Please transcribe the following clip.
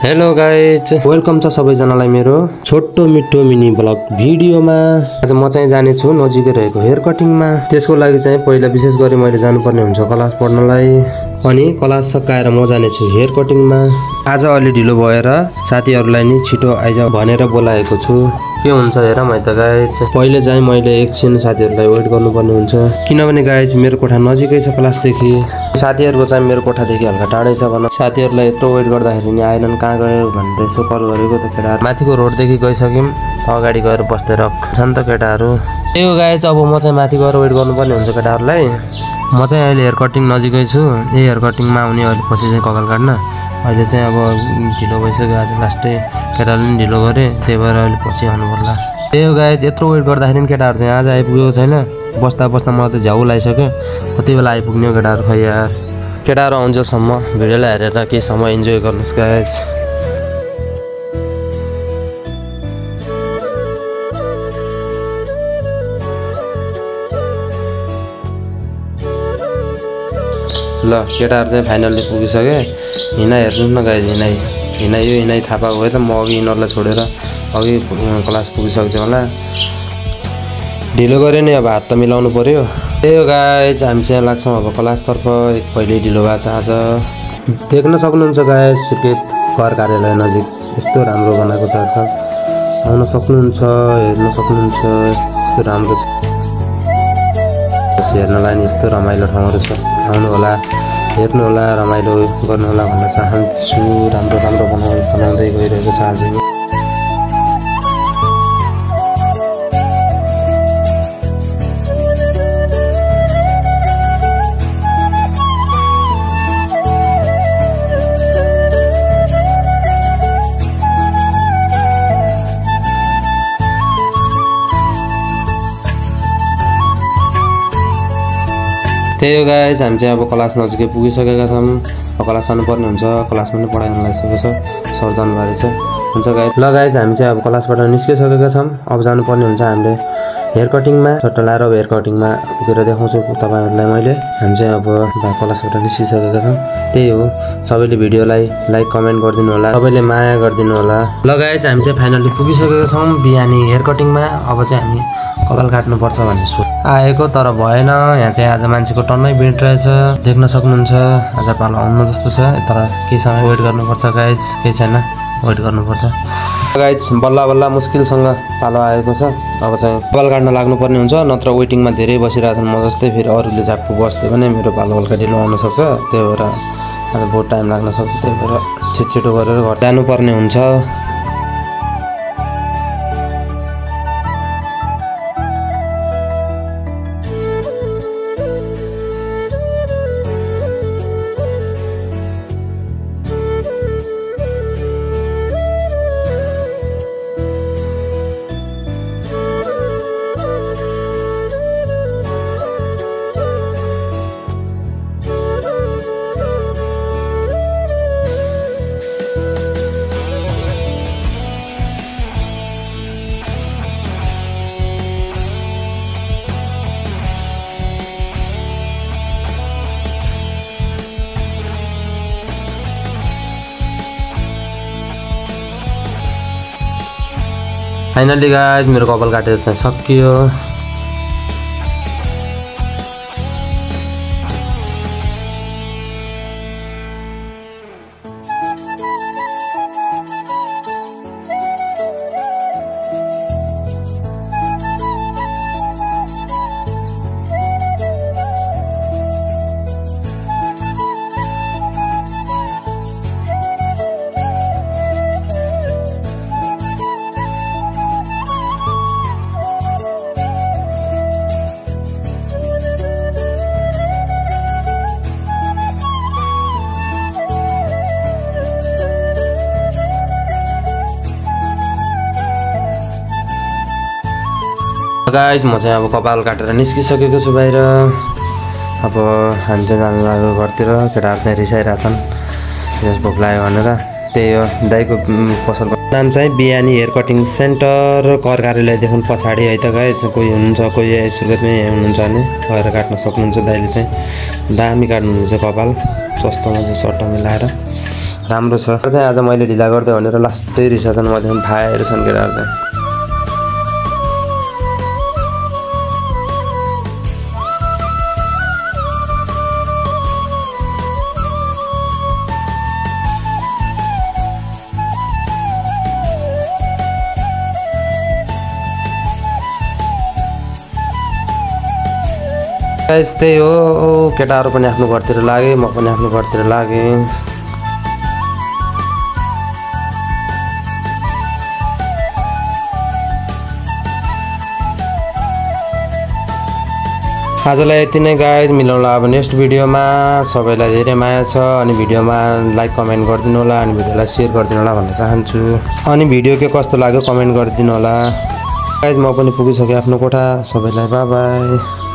Hello guys, welcome छ सबैजनालाई मेरो छोटो मिठो मिनी ब्लग भिडियोमा। आज म चाहिँ जाने छु नजिकै रहेको हेयर कटिङमा। त्यसको लागि चाहिँ पहिला विशेष गरी मैले जानुपर्ने हुन्छ क्लास पढ्नलाई, अनि क्लास सकाएर म जाने छु हेयर कटिङमा। आज अलि ढिलो भएर साथीहरूलाई नि छिटो आइज भनेर बोलाएको छु। के हुन्छ हेर है त गाइज, पहिले चाहिँ मैले एकछिन साथीहरूलाई वेट गर्नुपर्ने हुन्छ, किनभने गाइज मेरो कोठा नजिकै छ क्लासदेखि। साथीहरूको चाहिँ मेरो कोठादेखि हल्का टाढै छ भनौँ। साथीहरूलाई यत्रो वेट गर्दाखेरि नि आएनन्, कहाँ गयो भनेर यसो कल गरेको त केटाहरू। माथिको रोडदेखि गइसक्यौँ, अगाडि गएर बस्दै छन् त केटाहरू। त्यही हो गाइज, अब म चाहिँ माथि गएर वेट गर्नुपर्ने हुन्छ केटाहरूलाई। म चाहिँ अहिले हेयर कटिङ नजिकै छु। यही हेयर कटिङमा आउने अहिले पछि चाहिँ कपाल काट्न। अहिले चाहिँ अब ढिलो भइसक्यो, आज लास्टै केटाहरूले पनि ढिलो गरे, त्यही भएर अहिले पछि आउनु पर्ला। त्यही हो गाइज, यत्रो वेट गर्दाखेरि पनि केटाहरू चाहिँ आज आइपुगेको छैन। बस्दा बस्दा मलाई त झ्याउ लागिसक्यो, कति बेला आइपुग्ने हो केटाहरू खै यार। केटाहरू आउँछसम्म भिडियोलाई हेरेर केही समय इन्जोय गर्नुहोस् गाइज। ल केटाहरू चाहिँ फाइनल्ली पुगिसक्यो। हिँडाइ हेर्नु न गाइज, हिँडाइ थाहा पाएको भए त म अघि यिनीहरूलाई छोडेर अघि क्लास पुगिसक्थ्यो होला। ढिलो गऱ्यो नि, अब हात त मिलाउनु पर्यो। त्यही हो गाइज, हामी चाहिँ लाग्छौँ अब क्लासतर्फ। पहिले ढिलो भएको छ आज। देख्न सक्नुहुन्छ गाइज, सुकेत घर कार्यालय नजिक यस्तो राम्रो बनाएको छ आजकल। आउन सक्नुहुन्छ, हेर्न सक्नुहुन्छ, यस्तो राम्रो छ। हेर्नलाई नि यस्तो रमाइलो ठाउँहरू छ, आउनु होला, हेर्नु होला, रमाइलो गर्नु होला भन्न चाहन्छु। राम्रो राम्रो बनाउँदै गइरहेको छ आज। त्यही हो गाइज, हामी चाहिँ अब क्लास नजिकै पुगिसकेका छौँ। अब क्लास जानुपर्ने हुन्छ, क्लासमा पनि पढाइ हुन लागिसकेको छ, सर जानुभएको छ। हुन्छ गाइज, ल गाइज, हामी चाहिँ अब क्लासबाट निस्किसकेका छौँ। अब जानुपर्ने हुन्छ हामीले हेयर कटिङमा। छट्टा लाएर अब हेयर कटिङमा पुगेर देखाउँछु तपाईँहरूलाई मैले। हामी चाहिँ अब क्लासबाट निस्किसकेका छौँ। त्यही हो, सबैले भिडियोलाई लाइक कमेन्ट गरिदिनु होला, सबैले माया गरिदिनु होला। ल गाइज, हामी चाहिँ फाइनल्ली पुगिसकेका छौँ बिहानी हेयर कटिङमा। अब चाहिँ हामी कपाल काट्नुपर्छ भन्ने सोच आएको, तर भएन। यहाँ चाहिँ आज मान्छेको टन्नै भिड रहेछ, देख्न सक्नुहुन्छ। आज पालो आउनु जस्तो छ, तर केही समय वेट गर्नुपर्छ गाइज, केही छैन, वेट गर्नुपर्छ गाइज। बल्ल बल्ल मुस्किलसँग पालो आएको छ। अब चाहिँ कपाल काट्न लाग्नुपर्ने हुन्छ, नत्र वेटिङमा धेरै बसिरहेछन्। म जस्तै फेरि अरूले झाप्पु बस्थ्यो भने मेरो पालो हल्का ढिलो आउन सक्छ, त्यही भएर आज बहुत टाइम लाग्न सक्छ। त्यही भएर छिटो गरेर घर जानुपर्ने हुन्छ। फाइनली गाइज, मेरो कपाल काटेर चाहिँ सकियो। गाइज, म चाहिँ अब कपाल काटेर निस्किसकेको छु बाहिर। अब हामी चाहिँ जानु लाग्यो घरतिर। केटाहरू चाहिँ रिसाइरहेछन्, यस भोक लाग्यो भनेर। त्यही हो, दाइको पसलको नाम चाहिँ बिहानी हेयर कटिङ सेन्टर, कर कार्यालयदेखि पछाडि है त गाइज। कोही हुनुहुन्छ, कोही सुरुवातमै हुनुहुन्छ भने गएर काट्न सक्नुहुन्छ। दाइले चाहिँ दामी काट्नुहुन्छ कपाल, सस्तोमा चाहिँ सट्टा मिलाएर। राम्रो छ चाहिँ आज मैले ढिला गर्दै भनेर लास्टै रिसाछन् म भाइहरू छन् केटाहरू चाहिँ त्यही हो केटाहरू पनि आफ्नो घरतिर लागे म पनि आफ्नो घरतिर लागे आजलाई यति नै गाइज मिलाउँला अब नेक्स्ट भिडियोमा सबैलाई धेरै माया छ अनि भिडियोमा लाइक कमेन्ट गरिदिनु होला अनि भिडियोलाई सेयर गरिदिनु होला भन्न चाहन्छु अनि भिडियो के कस्तो लाग्यो कमेन्ट गरिदिनु होला गाइज म पनि पुगिसकेँ आफ्नो कोठा सबैलाई बाइ बाइ